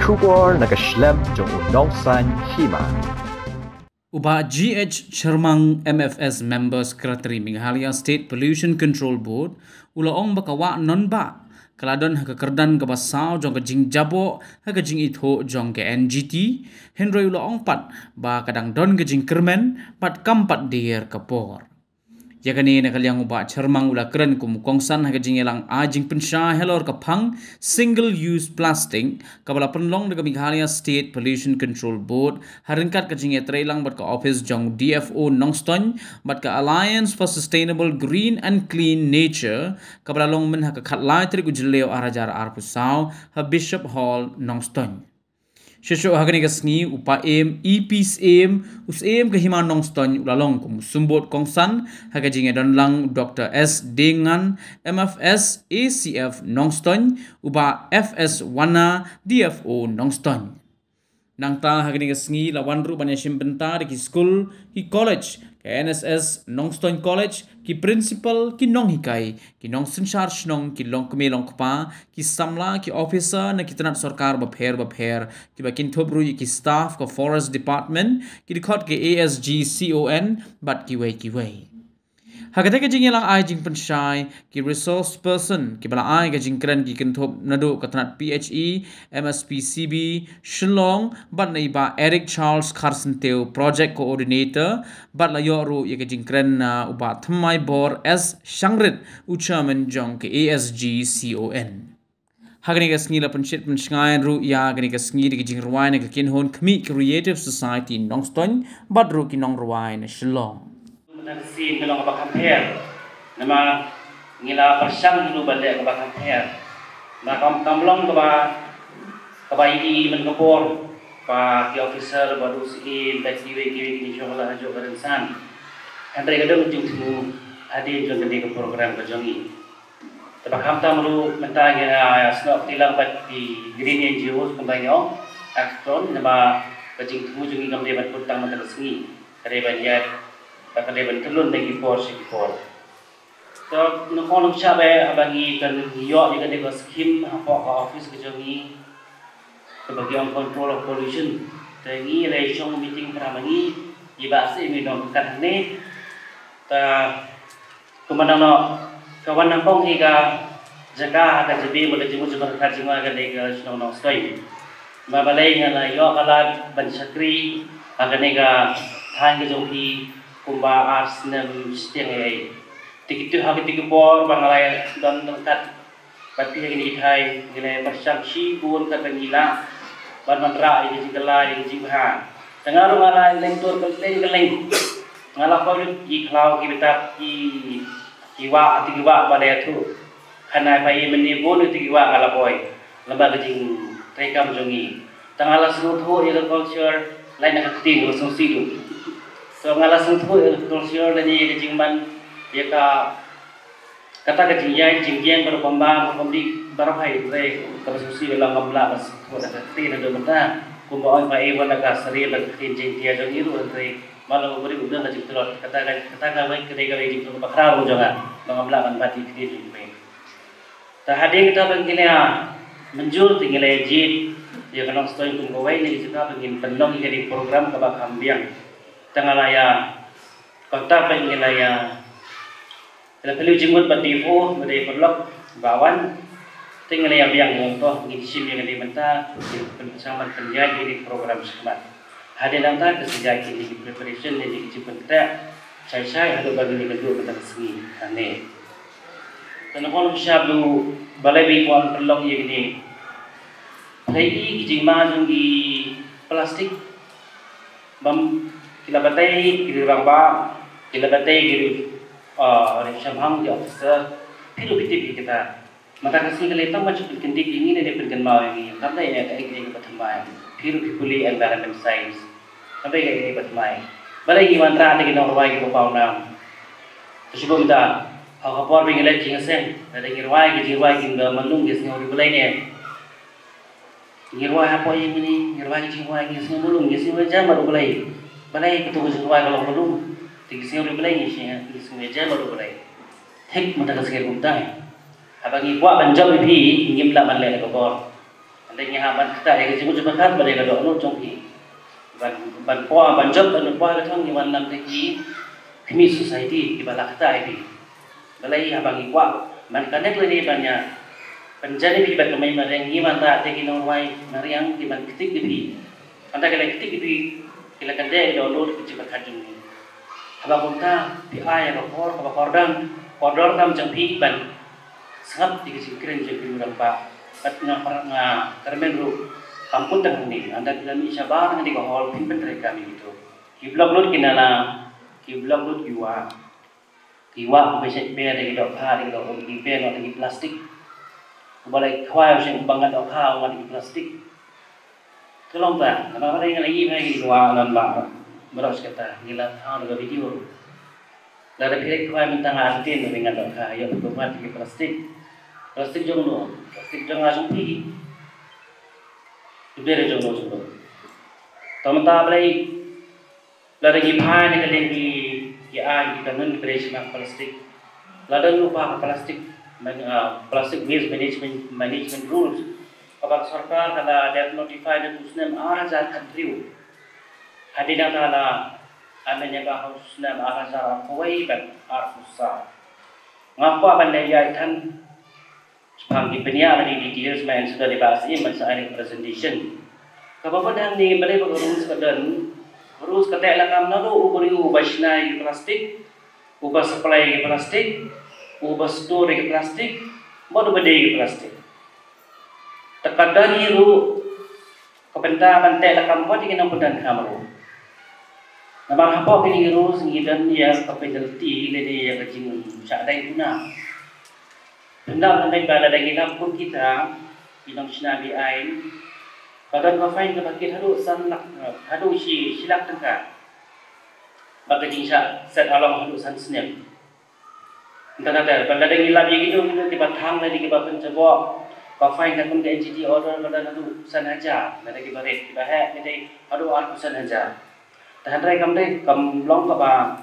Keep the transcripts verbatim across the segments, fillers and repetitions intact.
Khubor na ka shlem jong u nongsan hima. U Bah G H Chyrmang, M F S Member Secretary Meghalaya State Pollution Control Board, u la ong ba ka wah nongbah ka la don ha ka kyrdan kaba saw jong ka jingjaboh ha ka jingithuh jong ka N G T, hynrei u la ong pat ba ka dang don ka jingkyrmen bad kam pat dier ka por. Ïa kane na ka liang u Bah Chyrmang u la kren kum u kongsan ha ka jingïalang ai jingpynshai halor ka phang single use plastic kaba la pynlong da ka Meghalaya State Pollution Control Board ha ryngkat ka jingïatreilang bad ka ophis jong D F O Nongstoiñ bad ka Alliance for Sustainable Green and Clean Nature kaba la long myn ha ka khatlai tarik u Jylliew arhajar arphew saw ha Bishop Hall Nongstoiñ. Shuh shuh ha kane ka sngi u Paiem E P Syiem, u Syiem ka Hima Nongstoiñ u la long kum u symbud kongsan ha ka jingïadonlang u Doctor S Diengan, M F S A C F Nongstoiñ, u Bah F S Wana, D F O Nongstoiñ. Nangta ha kane ka sngi la wan ruh ban ïashim bynta da ki skul, ki college, ka N S S Nongstoiñ College, ki principal, ki nonghikai, ki nongsynshar shnong, ki longkmie longkpa, ki samla, ki officer na ki tnat sorkar bapher bapher, kiba kynthup ruh ïa ki staff ka Forest Department, ki dkhot ka A S G C O N bad kiwei kiwei. Ha kata ka jingïalang ai jingpynshai, ki resource person kiba la ai ka jingkren ki kynthup naduh ka tnat P H E, M S P C B Shillong, bad na i Bah Eric Charles Kharsyntiew, Project Coordinator, bad la ïoh ruh ïa ka jingkren na u Bah Thymmai Bor S Shangrit, u Chairman jong ka A S G C O N. Ha kane ka sngi la pynshit pynshngaiñ ruh ïa kane ka sngi da ka jingrwai na ka kynhun khmih Creative Society Nongstoiñ bad ruh ki nongrwai na Shillong. Mynta ka sien ka long kaba kham pher. Namar ngi la pyrshang hi ruh ban leh kaba kham pher. Namar kam, kam long kaba, kaba ïohi man ka por ba ki officer bad u C E bad kiwei kiwei ki shong la ha jong ka rynsan. Hynrei ka dang jingthmu hadien jong kane ka program ka jong ngi. Te ba khamtam ruh mynta ngi la snoh kti lang bad ki Green N G Os kumba ngi ong, Action, namar ka jingthmu jong ngi kam dei ban kut tang mynta ka sngi. Ka dei ban ïaid, ba ka dei ban kyllon na ki por sha ki por. Te nyngkong nyngshap eh haba ngi pynïoh ïa kane ka skim hapoh ka office ka jong ngi, kaba ki ong Control of Pollution. Te ngi la shong meeting para ma ngi, i Bah Syiem i nongkat hangne. Te kumba nang noh, ka wan nyngkong hi ka jaka ha ka jingim bad ka jingmut jingpyrkhat jong nga ha kane ka shnong Nongstoiñ. Ba balei nga la ïoh ka lad ban shakri ha kane ka thaiñ ka jong phi kumba ar snem shiteng ei. Te kito ha kito ki por ba nga la don ryngkat bad phi ha kine ki thaiñ, ngi la pyrshang shibun katba ngi lah ban wanrah ïa ka jingkylla ïa ka jingbha. Te nga ruh nga la leng tur kylleng kylleng. Nga la poi lut ki khlaw ki btap ki, ki wah, ki wah ba la ïathuh. Khnang ba ïa mynne bun ki wah nga la poi lyngba ka jingtreikam jong ngi. Te nga la sngewthuh ïa ka culture, lait na ka ktien ka sngewsih ruh. So nga la sngewthuh ïa ka culture lane ïa ka jingman ïa ka Kata ka jingïaid jingïeng baroh kumba, baroh kumba dih, baroh hi, hynrei kaba sngewsih ba long ngam lah ban sngewthuh da ka ktien haduh mynta. Kumba ong ba i wan da ka sarien da ka ktien Jaiñtia jong i ruh, hynrei ma long u briew u don ka jingtlot. Kata ka, kata kawei ka dei kawei jingtlot kaba khraw jong nga ba ngam lah ban bat ïa ka ktien jong i. Te hadien kata ba ngi la mynjur te ngi la jied ïa ka Nongstoiñ kum kawei na ki jaka ba ngin pynlong ïa ka dei program kaba kham biang. Te nga la ïa kontak ba ngi la ïa Te la pynlong jingmut bad D F O, ba dei paralok ba wan. Te ngi la ïa biang ïa to, ngi shim ïa ka dei mynta, ngi pynshang ban pynïaid ïa ka dei program shakhmat. Hadien nangta ka sngi ïa ki dei preparation ne dei ki jingpyntreh shai shai haduh ba ngi kynduh mynta ka sngi hangne. Te nyngkong nyngshap ruh balei ba ngi kwah pynlong ïa ka dei. Phi i ki jingma jong ki plastik bym ki la batai ki rangbah, ki la batai ki Ah, ri shemphang ki officer, phi ruh phi tip ïa kita. Mynta ka sngi ka lei tang ban shu pynkyndit ïa ngi ne dei pynkynmaw ïa ngi. Kam dei ïa kaei kaei kaba thymmai. Phi ruh phi pule environment science. Kam dei kaei kaei kaba thymmai. Balei ngi wanrah da ki nongrwai kiba pawnam. Te shu bym da. Ha ka por ba ngi leit jingïaseng, lada ngi rwai ki jingrwai kiba mlung, ngi sngew ri balei ne. Ngi rwai hapoh ïing mane, ngi rwai ki jingrwai, ngi sngew mlung, ngi sngew ïajan bad U Blei. Balei kato ka jingrwai ka long mlung? Te ngi sngew ri U Blei, ngi sngew, ngi sngew ïajan bad U Blei. Thik mynta ka sngi kumta. Haba ngi kwah ban jop ïa phi, ngim lah ban leh da ka bor. Dei ngi hap ban ktah ïa ka jingmut jingpyrkhat bad ïa ka dohnud jong phi. Ban, ban poi, ban jop, ban poi ka thong ngi wan lam da ki khmih society kiba la ktah ïa phi. Balei haba ngi kwah ban connect lane ban ïa pynjan ïa phi bad ka mei mariang ngi wan rah da ki nongrwai mariang ki ban ktik ïa phi. Hynda ki la ktik ïa phi ki la kyndit ïa ka dohnud ka jingpyrkhat jong ngi. Haba kumta phi ai ïa ka por kaba kordor, kordor tam jong phi ban sngap ïa ka jingkren jong ki rangbah. Bad nga, nga kyrmen ruh kam kut tang hangne, hynda phi la mih shabar hangne ka hall phin pyntreikam ïa kito. Ki block lut ki nala, ki block lut ki wah. Ki wah kiba shait ber da ki dohkha, da ki doh, ki ber noh da ki plastik. Uba la khwai u shait ban ngat dohkha u ngat da ki plastik. Ka long ta, namar ba dei nga la ïohi ba ki wah lan ba baroh shi katta ngi la thaw da ka video. Lada phi leit khwai mynta nga artin ba ngat dohkha ïoh phi kumbat ki plastik. Plastik jong no, plastik jong nga jong phi. Ki ber jong no jong no. To mynta balei lada ngi phai na ka liang ki, ki aiñ ki kanun ki briew sha plastik. Lada ngi phai ka plastik man, ah, plastic waste management, management rules. Kaba ka sorkar ka la dep notify da u snem ar hajar khathynriew. Hadien nangta la amend ïa ka ha u snem ar hajar arphew wei bad arphew saw. Nga kwah ban leh ïa than shaphang ki pynïaid lane details mynta da dei ba siem ban sa ai presentation. Kaba bun hangne balei ba ka rules ka don, rules ka teh lakam naduh u briew uba shna ïa ki plastik, uba supply ïa ki plastik, uba store ïa ki plastik, bad uba die ïa ki plastik. Te ka don hi ruh ka bynta ban teh lakam bad ïa ki nongpyndonkam ruh. Namar hapoh kine ki rules ngi don ïa ka penalty lane ïa ka jingshah dei duna. Pyndonkam ba lada ngi lap kum kita ki nongshna be-aiñ, ka don ka fine kaba kit haduh san lak, haduh shi, shi lak tyngka. Bad ka jingshah set along haduh san snem. Ynda nada, ban lada ngi lap ïa kito, kito kiba thang lane kiba pynjaboh, ka fine katkum ka N G T order ka don haduh san hajar, lada kiba rit, kiba heh, ki dei haduh arphew san hajar. Te hynrei kam dei, kam long kaba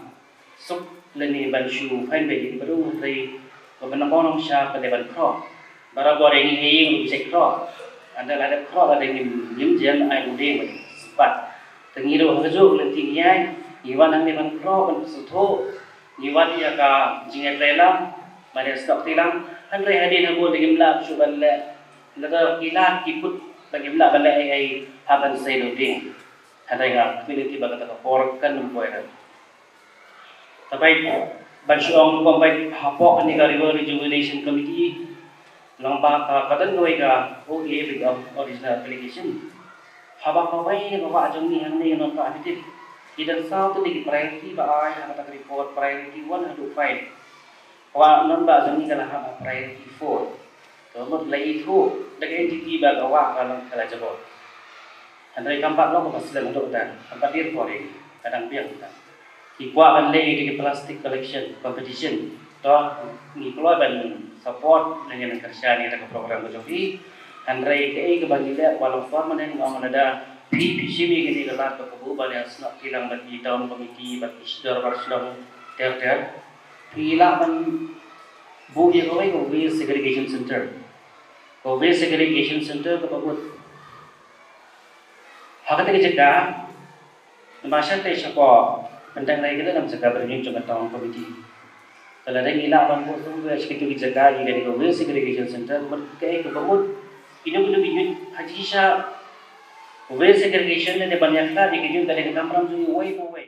suk lane ban shu fine beit ïa ki briew, hynrei kaba nyngkong nyngshap ka dei ban khroh. Barabor ïa ngi ha ïing ruh ngi shait khroh. Hynda la dep khroh lada ngim, ngim jem ai u dieng bad sympat. Te ngi ruh ha kajuh ka lynti ngi ïaid, ngi wan hangne ban khroh, ban sngewthuh, ngi wad ïa ka jingïatreilang, ban ïasnoh kti lang, hynrei hadien habud ngim lah shuh ban leh, lada ki lad ki kut ba ngim lah ban leh ei ei hap ban sei da u dieng. Hynrei nga khmih lynti ba kata ka por kan ym poi ruh. Te bad ban shu ong kumba hapoh kane ka River Rejuvenation Committee, lyngba ka, ka don kawei ka O A, Original Application. Haba kawei na ka wah jong ngi hangne ngan ong ka ha phi tip, ki don saw tylli ki priority ba ai ha kata ka report, priority one haduh five. Ka wah nongbah jong ngi ka la hap ha priority four. Ka mut la ithuh da ka N G T ba ka wah ka la, ka la jabor. Hynrei kam pat long kaba slem haduh katta, kam pat dier por ïa ngi, ka dang biang katta. Ki kwah ban leh ïa ki plastic collection competition. To ngi kloi ban support lane ban kyrshan ïa kata ka program ka jong phi. Hynrei kaei kaba ngi leh ba long permanent, nga ong lada phi, phi shim ïa kane ka lad kaba kabu ban ïasnoh kti lang bad ki town committee bad ki dorbar shnong ter ter, phi lah ban buh ïa kawei ka waste segregation center. Ka waste segregation center kaba mut ha kata ka jaka, namar shatei shapoh Pyndengrei ka dei ka jaka ba rynïeng jong ka town committee. Te lada ngi lah ban buh shuh sha kito ki jaka ïa kane ka waste segregation center, mut kaei kaba mut kino kino ki youth ha jingshisha waste segregation lane ban ïakhlad ïa ki youth ka dei ka kamram jong ngi uwei pa uwei.